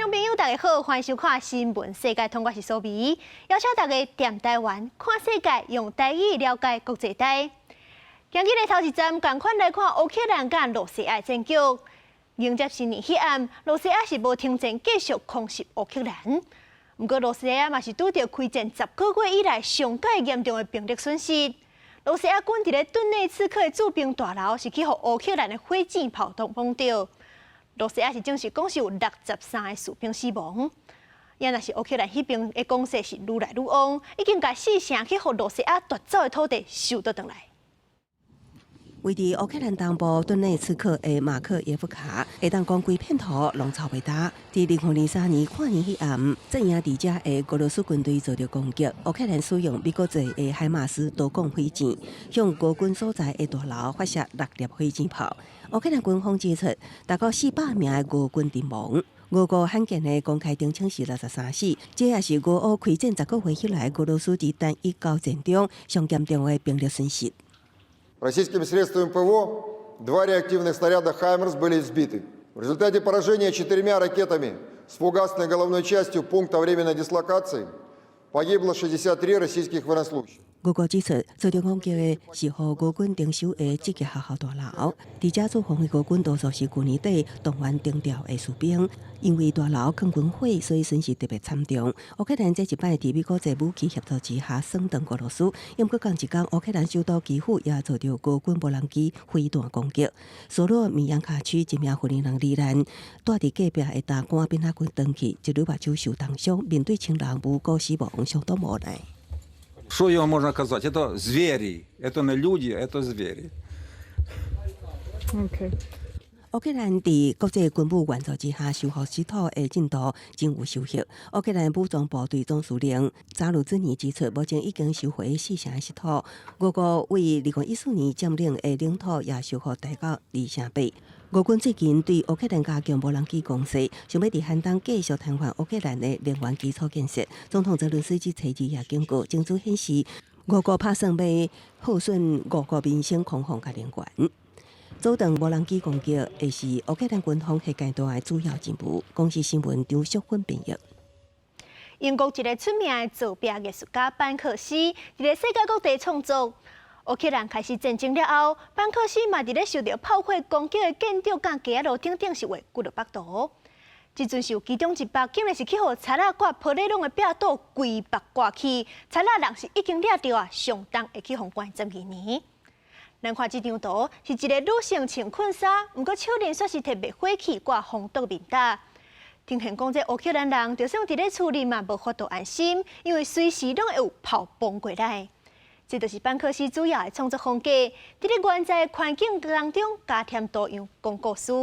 眾朋友，大家好，歡迎收看《新聞世界通》，我是蘇美，邀請大家踮台灣看世界，用台語了解國際台。今日的頭一站，仝款來看烏克蘭佮羅西亞的戰局。迎接新年彼暗，羅西亞是無停戰，繼續空襲烏克蘭。毋過羅西亞嘛是拄著開戰10個月以來上蓋嚴重的兵力損失。羅西亞軍佇咧頓內茨克的駐兵大樓是去予烏克蘭的火箭炮轟著。羅西亞是證實講是有63個士兵死亡。也若是烏克蘭彼邊的攻勢是愈來愈旺，已經共四成去予羅西亞奪走的土地收倒轉來。位佇烏克蘭東部頓內茨克的馬克耶夫卡，會當講規片土攏臭袂焦。佇2023年跨年彼暗，陣營佇遮的俄羅斯軍隊遭著攻擊，烏克蘭使用美國製的海馬斯多管火箭，向俄軍所在的大樓發射六粒火箭炮。烏克蘭軍方指出，達到400名的俄軍陣亡。俄國罕見的公開澄清是63死，這也是俄烏開戰10個月以來，俄羅斯佇單一交戰中上嚴重的兵力損失。 Российскими средствами ПВО два реактивных снаряда «Хаймерс» были сбиты. В результате поражения четырьмя ракетами с фугасной головной частью пункта временной дислокации погибло 63 российских военнослужащих. 俄國指出，遭著攻擊的是予俄軍征收的職業學校大樓。佇遮駐防的俄軍多數是舊年底動員徵調的士兵，因為大樓囥軍火，所以損失特別慘重。烏克蘭這一擺佇美國在武器協助之下，掃蕩俄羅斯。毋過仝一工，烏克蘭首都基輔也遭著俄軍無人機飛彈攻擊。索羅米揚卡區一名婦人罹難，蹛佇隔壁的大官變仔滾轉去，一女目睭受重傷，面對親人無辜死亡，相當無奈。 Что я вам можно сказать? Это звери, это не люди, это звери. Okay. 烏克蘭佇國際軍武援助之下收復失土的進度真有收穫。烏克蘭武裝部隊總司令扎盧茲尼指出，目前已經收回四成的失土。俄國為2014年佔領的領土也收復達到二成八。俄軍最近對烏克蘭加強無人機攻勢，想欲佇寒冬繼續癱瘓烏克蘭的能源基礎建設。總統澤倫斯基初二也警告，證據顯示俄國拍算欲耗損俄國民生空防佮能源。阻斷無人機攻擊，會是烏克蘭軍方現階段的主要任務。公視新聞張淑芬編譯。英國一个出名的造壁藝術家班克斯，佇咧世界各地創作。烏克蘭開始戰爭了後，班克斯嘛佇咧受著炮火攻擊的建築佮街仔路頂頂是畫幾落幅圖。這陣是有其中一幅，竟然是去予賊仔掛玻璃籠的壁刀規幅割去，賊仔人是已經掠著啊，上重會去予關12年。咱看這張圖，是一个女性穿困衫，毋過手裡卻是提滅火器掛防毒面罩。聽見講，這烏克蘭人就算佇咧厝裡嘛，無法度安心，因為隨時攏會有炮崩過來。這就是班克斯主要的創作風格，佇咧原在的環境當中加添圖樣講故事。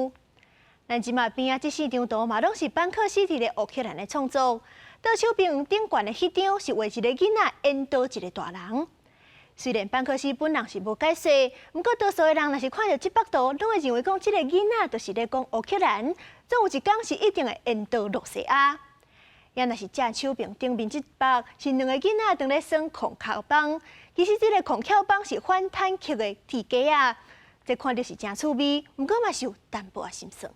咱這馬邊仔這四張圖嘛，攏是班克斯佇咧烏克蘭的創作。倒手邊頂懸的彼張是畫一个囡仔引導一个大人。雖然班克斯本人是無解釋，毋過多數的人若是看著這幅圖，攏會認為講這个囡仔就是咧講烏克蘭，總有一工是一定會引導羅西亞。也若是正手邊頂面這幅是兩个囡仔當咧耍空殼枋，其實這个空殼枋是反坦克的鐵架仔，這看著是誠趣味，毋過嘛是有淡薄仔心酸。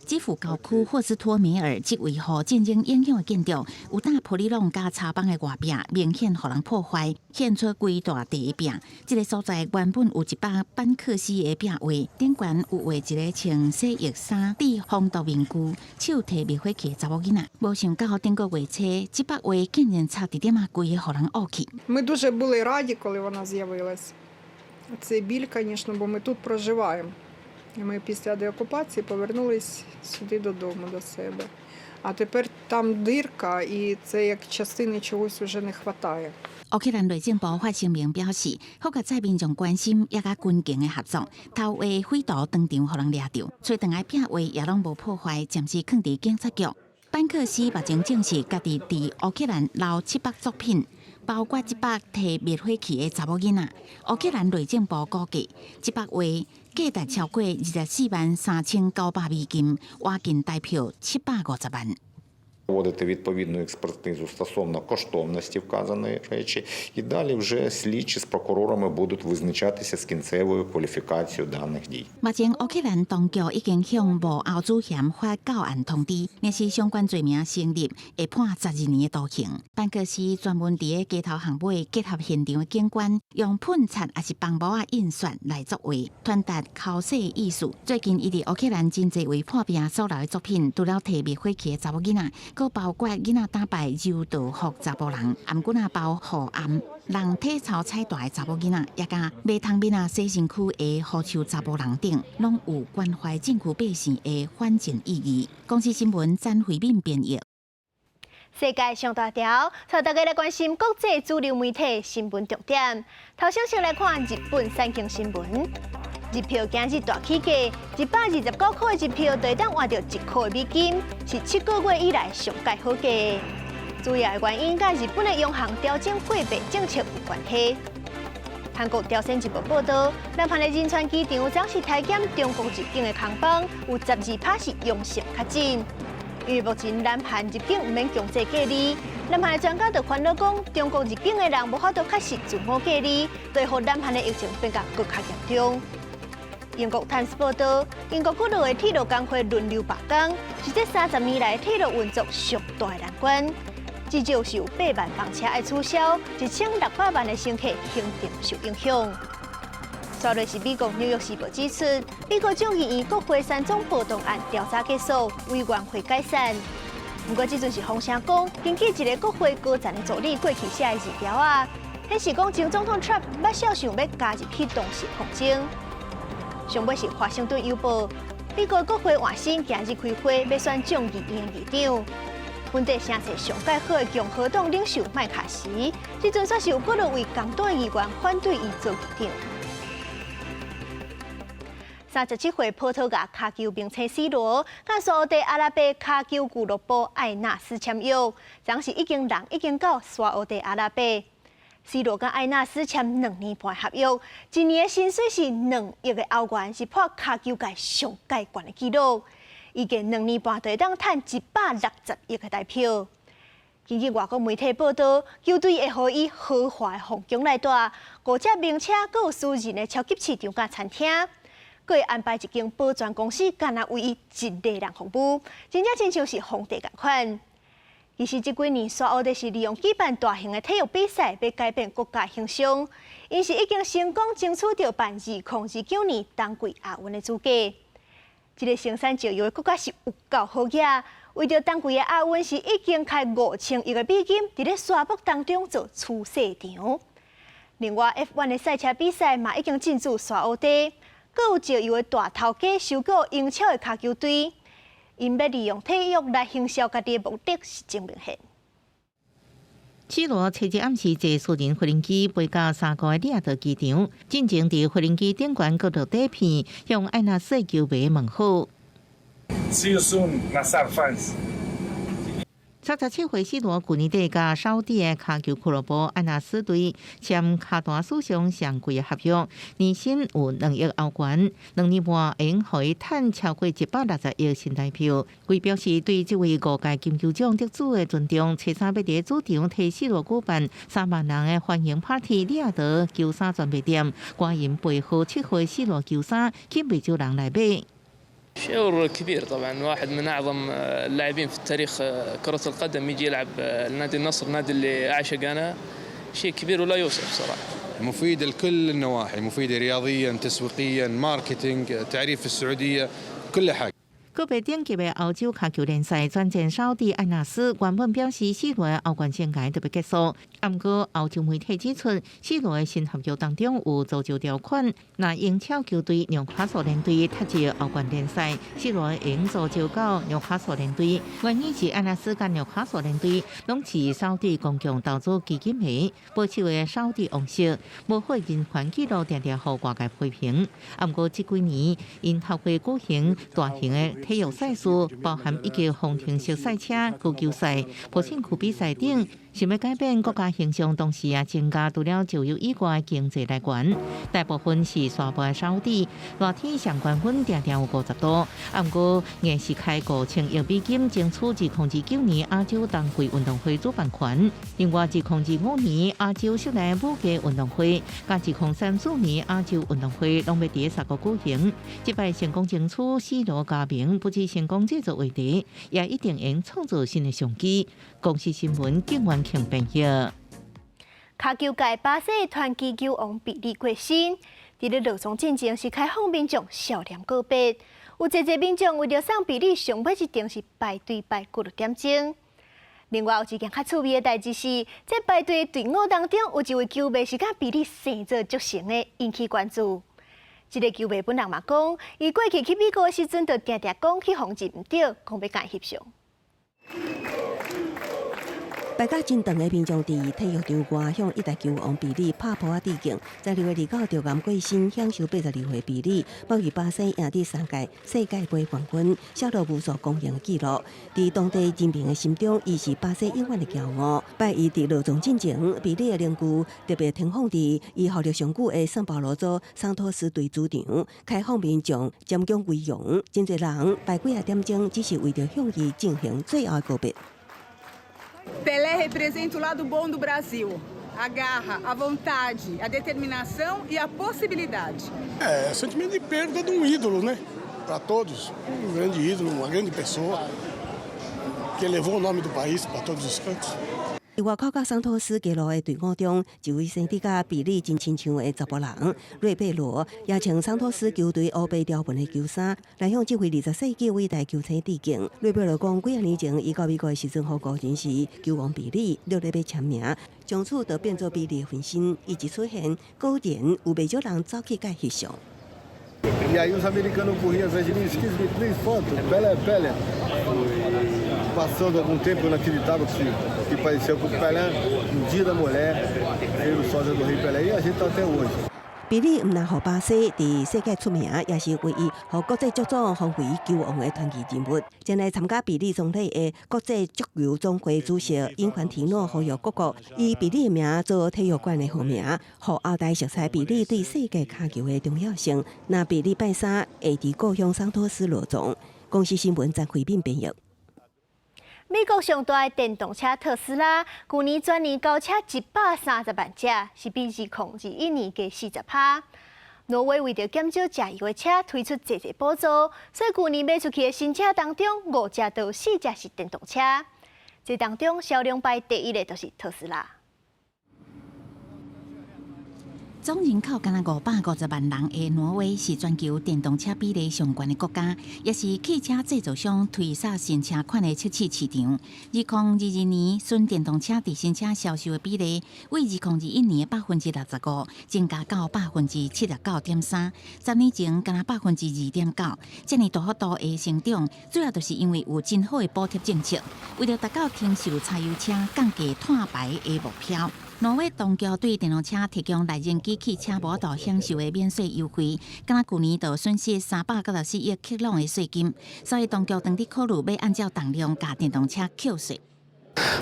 基輔郊區霍斯托梅爾這位予戰爭影響的建築，有搭玻璃籠佮柴枋的外壁，明顯予人破壞，現出規大塊的壁。這个所在原本有一幅班克斯的壁畫，頂懸有畫一个穿洗浴衫、戴防毒面具、手提滅火器的查某囡仔。無想到頂個月初，這幅畫竟然插佇點仔，規个予人挖去。 Ми дуже були раді, коли вона з'явилась. Це біль, звісно, бо ми тут проживаємо. І ми після деокупації повернулись сюди додому до себе. А тепер там дирка, і це як частини чогось вже не вистачає. 烏克蘭內政部發聲明表示，予較早民眾關心，也佮軍警的合作，偷畫匪徒當場予人掠著，揣轉來壁畫也攏無破壞，暫時囥佇警察局。班克斯目前證實，家己佇烏克蘭留七幅作品，包括這幅提滅火器的查某囡仔。烏克蘭內政部估計，這幅畫價值超過24萬3900美金，換近台票750萬。Проводити відповідну експертизу стосовно коштовності вказаної речі, і далі вже слідчі з прокурорами будуть визначатися з кінцевою кваліфікацією даних дій. 目前烏克蘭當局已經向幕後主嫌發告案通知，若是相關罪名成立，會判12年的徒刑。班克斯專門佇咧街頭巷尾結合現場的景觀，用噴漆抑是磅箔仔印刷來作畫，傳達剾洗意思。最近伊佇烏克蘭真濟位破病所留的作品，除了提滅火器的查某囡仔，閣包括囡仔打敗柔道服查埔人，頷頸仔包護頷，人體操彩帶的查某囡仔，也佮馬桶面仔洗身軀的扶手查埔人等，攏有關懷戰區百姓的反戰意義。公視新聞詹慧敏編譯。世界上大條，帶大家來關心國際主流媒體新聞重點。頭先先來看日本產經新聞，日票今日大起價，129塊的日票就會當換著1塊美金，是7個月以來上蓋好價。主要的原因佮日本的央行調整貨幣政策有關係。韓國朝鮮日報報導，南韓的仁川機場昨是篩檢中國入境的空包，有12趴是陽性確診。因為目前南韓入境毋免強制隔離，南韓的專家就煩惱講，中國入境的人無法度確實自我隔離，就會予南韓的疫情變甲閣較嚴重。英國《泰晤士報》報導，英國幾落的鐵路工會輪流罷工，是這30年來鐵路運作上大的難關。至少是有8萬班車愛取消，1600萬的乘客行程受影響。煞落是美國紐約時報指出，美國眾議院國會山莊暴動案調查結束，委員會解散。毋過這陣是風聲講，根據一个國會高層的助理過去寫的字條仔，顯示講前總統川普捌肖想欲加入去當時抗爭。上尾是華盛頓郵報，美國國會換新今日開會，欲選眾議院議長。本地聲勢上蓋好的共和黨領袖麥卡錫，這陣煞是有幾落位共黨議員反對伊做議長。37歲葡萄牙跤球明星 C 羅，佮沙烏地阿拉伯跤球俱樂部艾納斯簽約，當時已經人已經到沙烏地阿拉伯。C 羅佮艾納斯簽2年半合約，一年的薪水是2億的歐元，是破跤球界上蓋懸的紀錄。預計2年半就會當趁160億的台票。根據外國媒體報道，球隊會予伊豪華的皇宮內住，五隻名車，閣有私人的超級市場佮餐廳，閣會安排一間保全公司，干焦為伊一个人服務，真正親像是皇帝仝款。其實這幾年，沙烏地是利用舉辦大型的體育比賽，欲改變國家形象。𪜶是已經成功爭取著辦2029年冬季亞運的資格。這个生產石油的國家是有夠好額，為著冬季的亞運是已經開5000億的美金，佇咧沙漠當中做儲水場。另外，F1 的賽車比賽嘛已經進駐沙烏地，閣有石油的大頭家收購英超的跤球隊，𪜶欲利用體育來行銷家己的目的是真明顯。 C 羅初日暗時坐私人飛行機飛到沙烏地利雅得機場，進前佇飛行機頂懸閣落底片，向艾納斯球迷問好。 See you soon, Nassr fans. 37歲 C 羅舊年底佮沙烏地的跤球俱樂部艾納斯隊簽跤壇史上上貴的合約，年薪有2億歐元，2年半會用予伊趁超過160億新台票。佢表示對這位五屆金球獎得主的尊重，初三欲佇主場替 C 羅舉辦3萬人的歡迎 party，利雅得球衫專賣店，官員背號7號 C 羅球衫，吸袂少人來買。 شعور كبير طبعا، واحد من اعظم اللاعبين في التاريخ كرة القدم يجي يلعب لنادي النصر، النادي اللي اعشق انا، شيء كبير ولا يوصف صراحه. مفيدة لكل النواحي، مفيدة رياضيا، تسويقيا، marketing، تعريف السعودية، كل حاجة. 個別頂級的歐洲跤球聯賽轉戰沙烏地艾納斯，原本表示 C 羅的歐冠生涯就欲結束。毋過歐洲媒體指出，C 羅的新合約當中有詛咒條款，若英超球隊紐卡素聯隊脫出歐冠聯賽，C 羅會用租借到紐卡素聯隊。原因是艾納斯佮紐卡素聯隊攏是沙烏地公共投資基金會保守的沙烏地王室，無好人權紀錄，定定予外界批評。毋過這幾年，𪜶透過舉行大型的體育賽事，包含一級方程式賽車、高球賽、普信區比賽等，想欲改變國家形象，同時也增加除了石油以外經濟來源。大部分是沙漠沙地，熱天上懸溫定定有50度。啊，毋過硬是開5000億美金爭取2029年亞洲冬季運動會主辦權。另外，2025年亞洲室內武技運動會，佮2034年亞洲運動會，攏欲佇沙國舉行。這擺成功爭取 C 羅加盟，不只成功製造話題，也一定會創造新的商機。公視新聞景元慶編譯。跤球界巴西傳奇球王比利過身，佇咧落葬進前是開放民眾笑臉告別，有濟濟民眾為著送比利上尾一程是排隊排幾落點鐘。另外有一件較趣味的代誌是，這排隊隊伍當中有一位球迷是佮比利生做足像的，引起關注。這个球迷本人嘛講，伊過去去美國的時陣，就定定講去予認毋著，講欲共伊翕相。排甲真長的民眾佇體育場外向一代球王比利拍噗仔致敬。12月29著癌過身，享壽82歲比利，幫助巴西贏得三屆世界盃冠軍，寫落無數光榮的紀錄。佇當地人民的心中，伊是巴西永遠的驕傲。拜伊佇落葬進前，比利的靈柩特別停放佇伊效力上久的聖保羅州桑托斯隊主場，開放民眾瞻仰遺容。真濟人排幾仔點鐘，只是為著向伊進行最後告別。 Pelé representa o lado bom do Brasil, a garra, a vontade, a determinação e a possibilidade. É, sentimento de perda de um ídolo, né? Para todos, um grande ídolo, uma grande pessoa que levou o nome do país para todos os cantos. 佇外口佮桑托斯街路的隊伍中，一位生得佮比利真親像的查埔人瑞貝羅，也穿桑托斯球隊烏白條紋的球衫，來向這位20世紀偉大球星致敬。瑞貝羅講，幾仔年前伊到美國的時陣，予誤認是球王比利，落咧欲簽名，從此就變做比利的分身。伊一出現，果然有袂少人走去共伊翕相。 E aí os americanos corriam atrás de mim, excuse me, please, foto, Pelé, Pelé. Passando algum tempo, eu não acreditava que parecia com o Pelé, no dia da mulher, veio o sósia do Rei Pelé e a gente tá até hoje. 比利毋但予巴西佇世界出名，也是唯一予國際足總封為球王的傳奇人物。前來參加比利喪禮的國際足球總會主席英凡提諾呼籲各國以比利的名做體育館的號名，予後代熟悉比利對世界跤球的重要性。那比利拜三會佇故鄉桑托斯落葬。公視新聞張惠敏編譯。美國上大的電動車特斯拉，舊年全年交車130萬隻，是比2021年加40%。挪威為著減少食油的車，推出濟濟補助，所以舊年賣出去的新車當中，五隻到四隻是電動車。這當中銷量排第一的就是特斯拉。總人口敢若550萬人的挪威是全球電動車比例上懸的國家，也是汽車製造商推銷新車款的測試市場。2022年，純電動車佇新車銷售的比例，為2021年的65%增加到79.3%，10年前敢若2.9%。遮爾大幅度的成長，主要就是因為有真好的補貼政策，為著達到停售柴油車、降低碳排的目標。挪威當局對電動車提供內燃機汽車無法度享受的免稅優惠，敢若舊年就損失394億克朗的稅金，所以當局當佇考慮欲按照重量共電動車扣稅。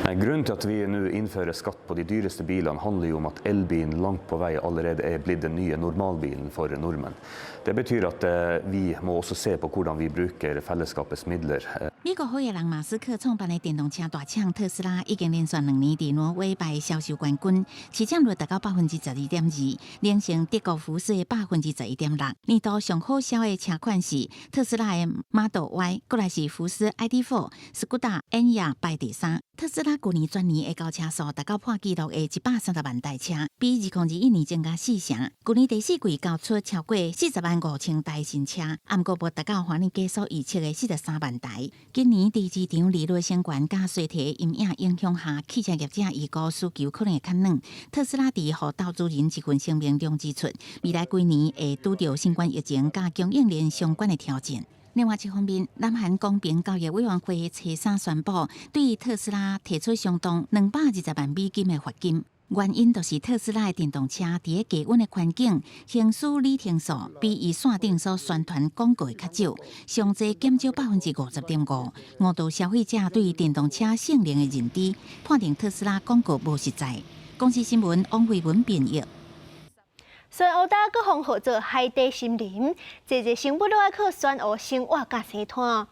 Nei, grunnen til at vi nå innfører skatt på de dyreste bilene, handler jo om at elbilen langt på vei allerede er blitt den nye normalbilen for nordmenn. Det betyr at vi må også se på hvordan vi bruker fellesskapets midler. 美國好野人馬斯克創辦的電動車大廠特斯拉，已經連續2年佇挪威排銷售冠軍，市佔率達到12.2%，領先德國福斯的11.6%。年度上好銷的車款是特斯拉的 Model Y，過來是福斯 ID.4、斯柯達 Enyaq 排第三。特斯拉舊年全年的交車數達到破紀錄的130萬台車，比2021年增加四成。舊年第四季交出超過40萬5千台新車，毋過無達到華爾街所預測的43萬台。今年佇市場利率升懸佮衰退陰影影響下，汽車業者預估需求可能會較軟。特斯拉佇予投資人一份聲明中指出，未來幾年會拄著新冠疫情佮供應鏈相關的挑戰。另外一方面，南韓公平交易委員會初三宣布，對特斯拉提出相當220萬美金的罰金。原因就是特斯拉的電動車佇咧低溫的環境，行駛里程數比伊線頂所宣傳廣告的較少，上濟減少50.5%，誤導消費者對電動車性能的認知，判定特斯拉廣告無實在。公視新聞王慧文編譯。酸烏焦閣予號做海底森林，濟濟生物攏愛靠酸烏生活佮生湠。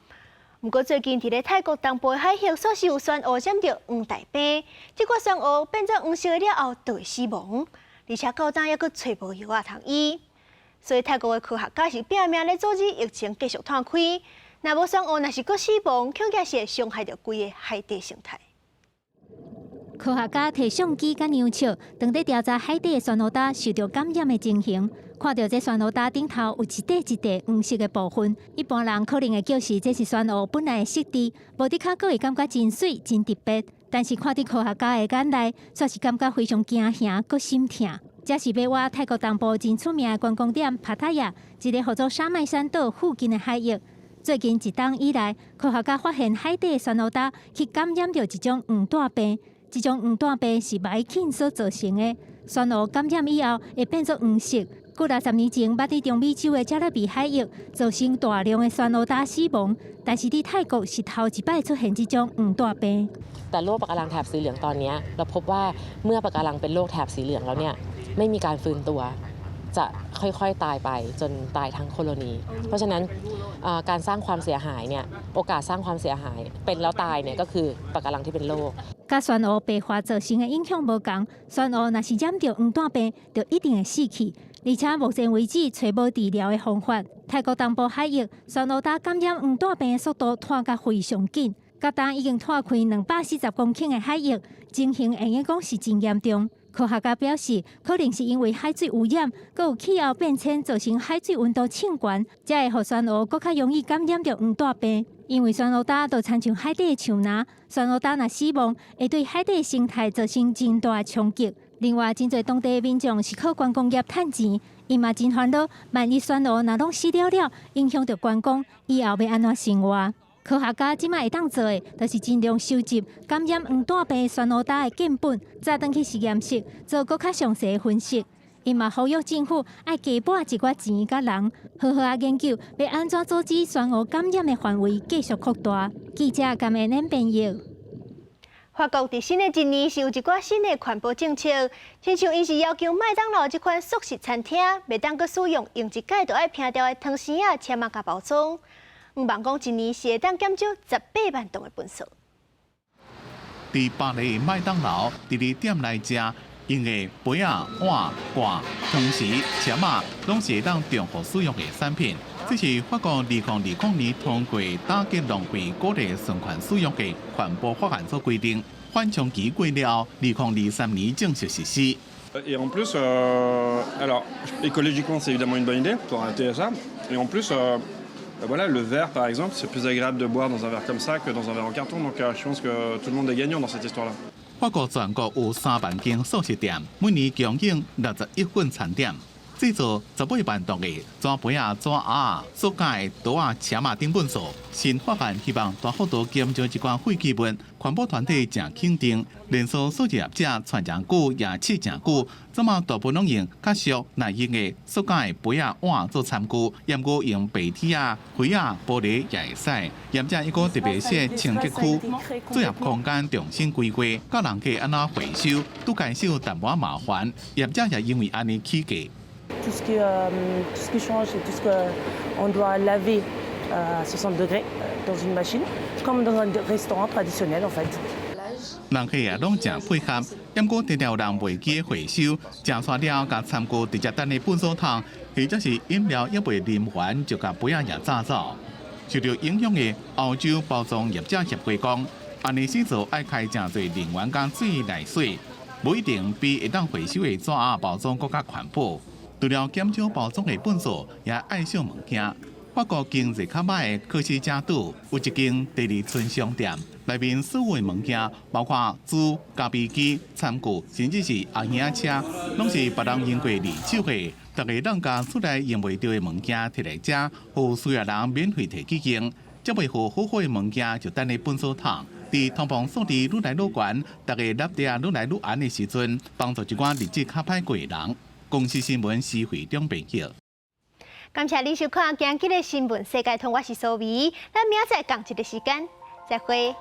毋過最近佇咧泰國東部的海域，煞是有酸烏染著黃帶病，這寡酸烏變做黃色了後，就會死亡，而且到今猶閣揣無藥仔通醫。所以泰國的科學家是拚命咧阻止疫情繼續湠開。若無酸烏若是閣死亡，恐驚是會傷害著規个海底生態。科學家提相機佮量尺，當咧調查海底的酸烏焦受著感染的情形，看著這酸烏焦頂頭有一塊一塊黃色的部分，一般人可能會叫是這是酸烏本來的色調，無的確閣會感覺真媠真特別。但是看佇科學家的眼內，煞是感覺非常驚嚇閣心疼。這是欲挖泰國東部真出名的觀光點帕塔亞，一个號做沙麥山島附近的海域。最近一冬以來，科學家發現海底的酸烏焦去感染著一種黃帶病。這種黃帶病是黴菌所造成的，酸烏感染以後會變做黃色。幾若十年前，捌佇中美洲的加勒比海域造成大量的酸烏焦死亡，但是佇泰國是頭一擺出現這種黃帶病。 แต่โรคปะการังแถบสีเหลืองตอนนี้เราพบว่าเมื่อปะการังเป็นโรคแถบสีเหลืองแล้วเนี่ยไม่มีการฟื้นตัวจะค่อยๆตายไปจนตายทั้งโคโลนี เพราะฉะนั้นการสร้างความเสียหายเนี่ยโอกาสสร้างความเสียหายเป็นแล้วตายเนี่ยก็คือปะการังที่เป็นโรค佮酸烏白化造成的影響無仝，酸烏若是染著黃帶病，就一定會死去。而且目前為止，揣無治療的方法。泰國東部海域酸烏焦感染黃帶病的速度湠甲非常緊，到今已經湠開240公頃的海域，情形會用講是真嚴重。科學家表示，可能是因為海水污染，閣有氣候變遷造成海水溫度升懸，才會予酸烏閣較容易感染著黃帶病。因為酸烏焦就親像海底的樹林，酸烏焦若死亡，會對海底生態造成真大的衝擊。另外，真濟當地的民眾是靠觀光業趁錢，𪜶嘛真煩惱，萬一酸烏若攏死了了，影響著觀光，以後欲按怎生活？科學家這擺會當做的，就是盡量收集感染黃帶病酸烏焦的樣本，再轉去實驗室做閣較詳細的分析。𪜶嘛呼籲政府愛加撥一寡錢佮人，好好仔研究欲按怎阻止酸烏感染的範圍繼續擴大。記者甘恩恩編譯。法國佇新的一年是有一寡新的環保政策，親像𪜶是要求麥當勞這款速食餐廳，袂當閣使用用一擺就愛拚掉的湯匙仔、籤仔佮包裝。向望講一年是會當減少18萬噸的垃圾。佇巴黎麥當勞，佇咧店內食，用的杯仔、碗、罐、湯匙、籤仔，攏是會當重複使用的產品。這是法國2020年通過打擊浪費、鼓勵循環使用的環保法案所規定。緩衝期過了，2023年正式實施。 Et en plus, alors écologiquement c'est évidemment une bonne idée pour arrêter ça. Et en plus, voilà, le verre par exemple, c'est plus agréable de boire dans un verre comme ça que dans un verre en carton. Donc je pense que tout le monde est gagnant dans cette histoire-là. 法國全國有3萬間速食店，每年供應60億份餐點，製造18萬噸的紙杯仔、紙盒、塑膠袋仔、籤仔等垃圾。新法案希望大幅度減少這款廢棄物，環保團體誠肯定，連鎖速食業者傳誠久也試誠久，這馬大部分攏用較俗耐用的塑膠杯仔碗做餐具，毋過用白鐵仔、玻仔、玻璃也會使。業者猶閣特別設清潔區，作業空間重新規劃，教人客按怎回收，拄減少淡薄仔麻煩。業者也因為按呢起價。 Tout ce qui change, c'est tout ce qu'on doit laver à 60 degrés dans une machine, comme dans un restaurant traditionnel en fait. 人客也攏誠配合，毋過常常有人袂記回收，食煞了共餐具直接擲佇糞掃桶，或者是飲料猶未啉完就共杯仔也紮走。受著影響的歐洲包裝業者協會講，按呢製造愛開誠濟能源佮水來洗，無一定比會當回收的紙盒包裝閣較環保。除了減少包裝的垃圾，也愛惜物件。法國經濟較䆀的科西嘉島有一間第二春商店，內面所有的物件，包括豬、咖啡機、餐具，甚至是紅嬰車，攏是別人用過二手的。逐家攏共厝內用袂著的物件提來遮，予需要人免費提去用，才袂予好好的物件就擲佇糞掃桶。佇通膨數字愈來愈懸，逐家納地愈來愈絚的時陣，幫助一寡日子較歹過的人。公視新聞施惠中編譯。感謝你收看今日的新聞世界通，我是蘇美，咱明仔載仝一个時間，再會。